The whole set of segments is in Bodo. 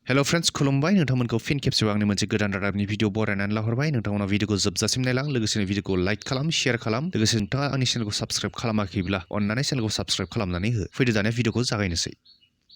हेलो फ्रेंड्स खुलुमबाय नोंथांमोनखौ फिन खेबसेबाव आंनि मोनसे गोदान रादाबनि भिडिअ बरायनानै लाहरबाय नोंथांमोना भिडिअखौ जोबजासिम नायलां लोगोसे भिडिअखौ लाइक खालाम शेयार खालाम लोगोसे नोंथाङा आंनि चेनेलखौ साबस्क्राइब खालामाखैब्ला अन्नानै चेनेलखौ साबस्क्राइब खालामनानै हो फैदो दानिया भिडिअखौ जागायनोसै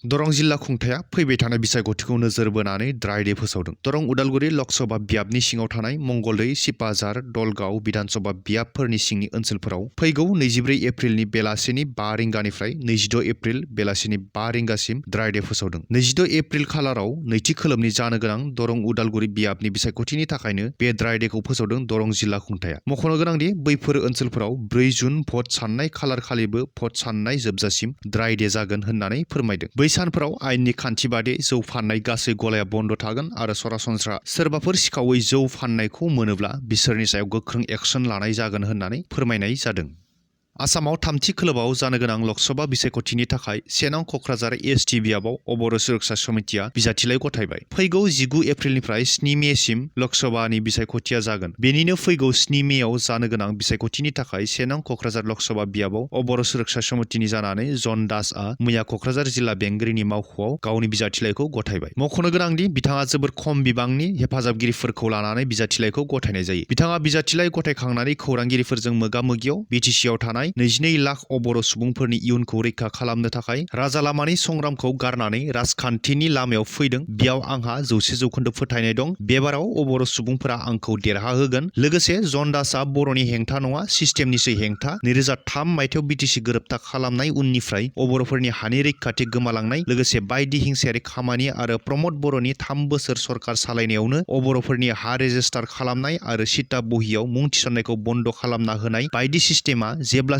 दरं जिल्ला खुंथाया फैबाय थानाय बिसायख'थिखौ नोजोर बोनानै ड्राइ डे फोसावदों दरं उदालगुरि लकसभा बियाबनि सिङाव थानाय मंगलदै सिपाझार दलगाव बिधानसभा बियाबफोरनि सिंनि ओनसोलफोराव फैगौ 24 एप्रिलनि बेलासिनि 5 रिंगानिफ्राय 26 एप्रिल बेलासिनि 5 रिंगासिम ड्राइ डे फोसावदों 26 एप्रिल खालाराव नैथि खोलोबनि जानो गोनां दरं उदालगुरि बियाबनि बिसायख'थिनि थाखायनो बे ड्राइ डेखौ फोसावदों दरं जिल्ला खुंथाया मख'नो गोनांदि बैफोर ओनसोलफोराव 4 जुन भट साननाय खालार खालिबो भट साननाय जोबजासिम ड्राइ डे जागोन होननानै फोरमायदों बै सानफोराव आयेननि खान्थि बादि जौ फाननाय गासै गलाया बन्द थागोन आरो सरासनस्रा सोरबाफोर सिखावै जौ फाननायखौ मोनोब्ला बिसोरनि सायाव गोख्रों एक्सन लानाय जागोन होननानै फोरमायनाय जादों आसामाव थामथि खोलोबाव जानो गोनां लकसभा बिसायख'थिनि थाखाय 1 नं कक्राझार एसटि बियाबाव अबर सुरक्षा समितिया बिजाथिलाइ गथायबाय फैगौ 19 एप्रिलनिफ्राय 7 मेसिम लकसभानि बिसायख'थिया जागोन बेनिनो फैगौ 7 मेआव जानो गोनां बिसायख'थिनि थाखाय 1 नं कक्राझार लकसभा बियाबाव अबर सुरक्षा समितिनि जानानै जन दासआ मैया कक्राझार जिल्ला बेंगिरिनि मावख'आव गावनि बिजाथिलाइखौ गथायबाय मख'नो गोनांदि बिथाङा जोबोर खम बिबांनि हेफाजाबगिरिफोरखौ लानानै बिजाथिलाइखौ गथायनाय जायो बिथाङा बिजाथिलाइ गथायखांनानै खौरांगिरिफोरजों मोगा-मोगियाव बिटिसिआव थानाय 22 लाख अबर सुबुंफोरनि इयुनखौ रैखा खालामनो थाखाय राजा लामानि संग्रामखौ गारनानै राजखान्थिनि लामायाव फैदों बेयाव आंहा 100% फोथायनाय दं बेबाराव अबर सुबुंफोरा आंखौ देरहाहोगोन लोगोसे जन दासआ बर'नि हेंथा नङा सिस्टेमनिसो हेंथा 2003 मायथाइयाव बिटिसि गोरोबथा खालामनाय उननिफ्राय अबरफोरनि हानि रैखाथि गोमालांनाय लोगोसे बायदि हिंसायारि खामानि आरो प्रमद बर'नि 3 बोसोर सरकार सालायनायावनो अबरफोरनि हा रेजिस्टार खालामनाय आरो सिटा बहियाव मुं थिसननायखौ बन्द खालामना होनाय बायदि सिस्टेमा जेब्लासिम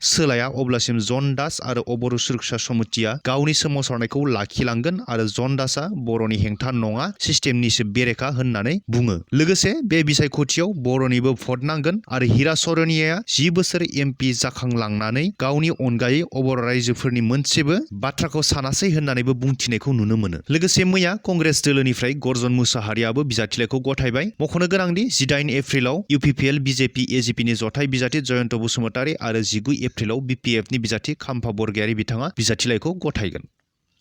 सोलाया अब्लासिम जन दास आरो अबर सुरक्षा समितिया गावनि सोमावसारनायखौ लाखिलांगोन आरो जन दासआ बर'नि हेंथा नङा सिस्टेमनिसो बेरेखा होननानै बुङो लोगोसे बे बिसायख'थियाव बर'निबो भट नांगोन आरो हिरा सरनियाया 10 बोसोर एमपि जाखांलांनानै गावनि अनगायै अबर रायजोफोरनि मोनसेबो बाथ्राखौ सानासै होननानैबो बुंथिनायखौ नुनो मोनो लोगोसे मैया कंग्रेस दोलोनिफ्राय गर्जन मुसाहारियाबो बिजाथिलाइखौ गथायबाय मख'नो गोनांदि 18 एप्रिलाव इउपिपिएल बिजेपि एजिपिनि जथाय बिजाथि जयन्त बसुमतारी आरो 19 एप्रिलाव बिपिएफनि बिजाथि खाम्फा बरगयारी बिथाङा बिजाथिलाइखौ गथायगोन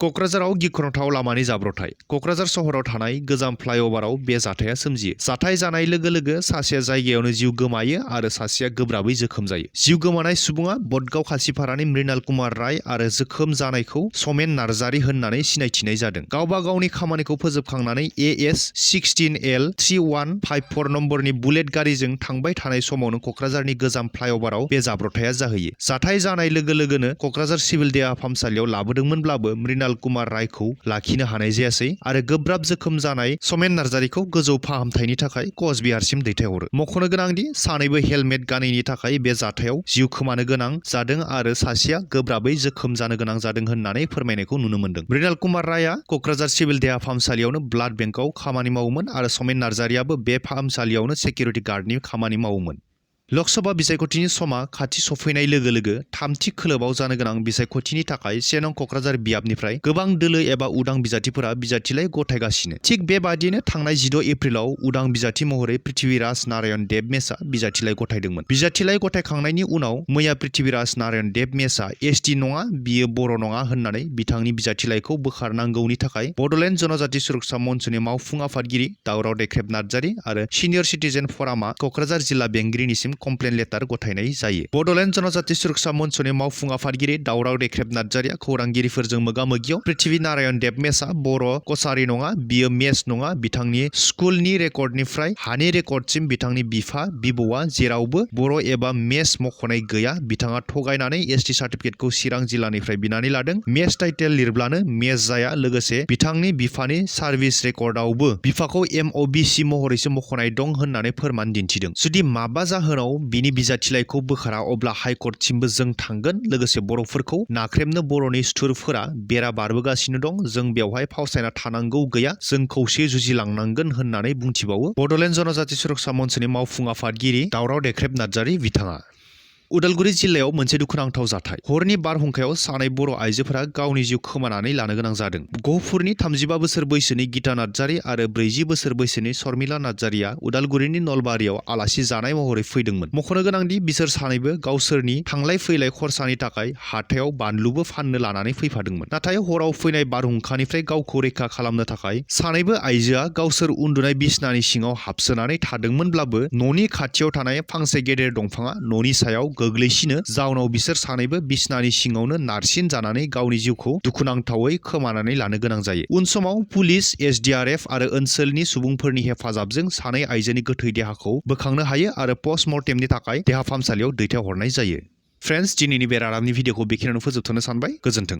कक्राझाराव गिख्रंथाव लामानि जाब्रबथाय कक्राझार सहराव थानाय गोजाम फ्लाइअभाराव बे जाथाया सोमजियो जाथाय जानाय लोगो लोगो सासेया जायगायावनो जिउ गोमायो आरो सासेया गोब्राबै जोखोम जायो जिउ गोमानाय सुबुङा बदगाव खासिपारानि मृणाल कुमार राय आरो जोखोम जानायखौ समेन नार्जारी होननानै सिनायथिनाय जादों गावबा गावनि खामानिखौ फोजोबखांनानै एएस 16L 3154 नम्बरनि बुलेट गारिजों थांबाय थानाय समावनो कक्राझारनि गोजाम फ्लाइअभाराव बे जाब्रबथाया जाहैयो जाथाय जानाय लोगो लोगोनो कक्राझार सिभिल देहा फाहामसालियाव लाबोदोंमोनब्लाबो मृणाल कुमार रायखौ लाखिनो हानाय जायासै आरो गोब्राब जोखोम जानाय समेन नार्जारीखौ गोजौ फाहामथायनि थाखाय कचबिहारसिम दैथायहरो मख'नो गोनांदि सानैबो हेलमेट गानैनि थाखाय बे जाथायाव जिउ खोमानो गोनां जादों आरो सासेया गोब्राबै जोखोम जानो गोनां जादों होननानै फोरमायनायखौ नुनो मोन्दों मृणाल कुमार रायआ कक्राझार सिभिल देहा फाहामसालियावनो ब्लाड बेंकआव खामानि मावोमोन आरो समेन नार्जारीयाबो बे फाहामसालियावनो सिकिउरिटि गार्डनि खामानि मावोमोन लकसभा बिसायख'थिनि समा खाथि सफैनाय लोगो लोगो थामथि खोलोबाव जानो गोनां बिसायख'थिनि थाखाय 1 नं कक्राझार बियाबनिफ्राय गोबां दोलो एबा उदां बिजाथिफोरा बिजाथिलाइ गथायगासिनो थिग बेबादिनो थांनाय 16 एप्रिलाव उदां बिजाथि महरै पृथ्वीराज नारायण देबमेसआ बिजाथिलाइ गथायदोंमोन बिजाथिलाइ गथायखांनायनि उनाव मैया पृथ्वीराज नारायण देबमेसआ एसटि नङा बियो बर' नङा होननानै बिथांनि बिजाथिलाइखौ बोखारनांगौनि थाखाय बड'लेण्ड जनजाति सुरक्षा मन्चनि मावफुं आफादगिरि दावराव देख्रेब नार्जारी आरो सिनियर सिटिजेन फरामआ कक्राझार जिल्ला बेंगिरिनिसिम कमप्लेन लेटार गथायनाय जायो बड'लेण्ड जनजाति सुरक्षा मन्चनि मावफुं आफादगिरि दावराव देख्रेब नार्जारीया खौरांगिरिफोरजों मोगा-मोगियाव पृथ्वी नारायण देबमेसआ बर' कसारी नङा बियो मेस नङा बिथांनि स्कुलनि रेकर्डनिफ्राय हानि रेकर्डसिम बिथांनि बिफा बिबौआ जेरावबो बर' एबा मेस मख'नाय गैया बिथाङा थगायनानै एसटि सार्टिफिकेटखौ चिरां जिल्लानिफ्राय बिनानै लादों मेस टाइटेल लिरब्लानो मेस जाया लोगोसे बिथांनि बिफानि सार्भिस रेकर्डआवबो बिफाखौ MOBC महरैसो मख'नाय दं होननानै फोरमान दिन्थिदों जुदि माबा जाहोनाव बिनि बिजाथिलाइखौ बोखारा अब्ला हाइकर्टसिमबो जों थांगोन लोगोसे बर'फोरखौ नाख्रेबनो बर'नि सुथुरफोरा बेरा बारबोगासिनो दं जों बेवहाय फावसायना थानांगौ गैया जों खौसेयै जुजिलांनांगोन होननानै बुंथिबावो बड'लेण्ड जनजाति सुरक्षा मन्चनि मावफुं आफादगिरि दावराव देख्रेब नार्जारी बिथाङा उदालगुरि जिल्लायाव मोनसे दुखुनांथाव जाथाय। हरनि बारहुंखायाव सानै बर' आइजोफोरा गावनि जिउ खोमानानै लानो गोनां जादों। गहपुरनि 35 बोसोर बैसोनि गीता नार्जारी आरो 40 बोसोर बैसोनि शर्मिला नार्जारीया उदालगुरिनि नलबारियाव आलासि जानाय महरै फैदोंमोन। मख'नो गोनांदि बिसोर सानैबो गावसोरनि थांलाय फैलाय खरसानि थाखाय हाथायाव बानलुबो फाननो लानानै फैफादोंमोन। नाथाय हराव फैनाय बारहुंखानिफ्राय गावखौ रैखा खालामनो थाखाय सानैबो आइजोआ गावसोर उन्दुनाय बिसनानि सिङाव हाबसोनानै थादोंमोनब्लाबो न'नि खाथियाव थानाय फांसे गेदेर दंफाङा न'नि सायाव गोग्लैसिनो जाउनाव बिसोर सानैबो बिसनानि सिङावनो नारसिन जानानै गावनि जिउखौ दुखुनांथावै खोमानानै लानो गोनां जायो। उन समाव पुलिस, SDRF आरो ओनसोलनि सुबुंफोरनि हेफाजाबजों सानै आइजोनि गोथै देहाखौ बोखांनो हायो आरो पस्टमर्टेमनि थाखाय देहा फाहामसालियाव दैथायहरनाय जायो। फ्रेन्ड्स, दिनैनि बे रादाबनि भिडिअखौ बेखिनियावनो फोजोबथ'नो सानबाय। गोजोन्थों।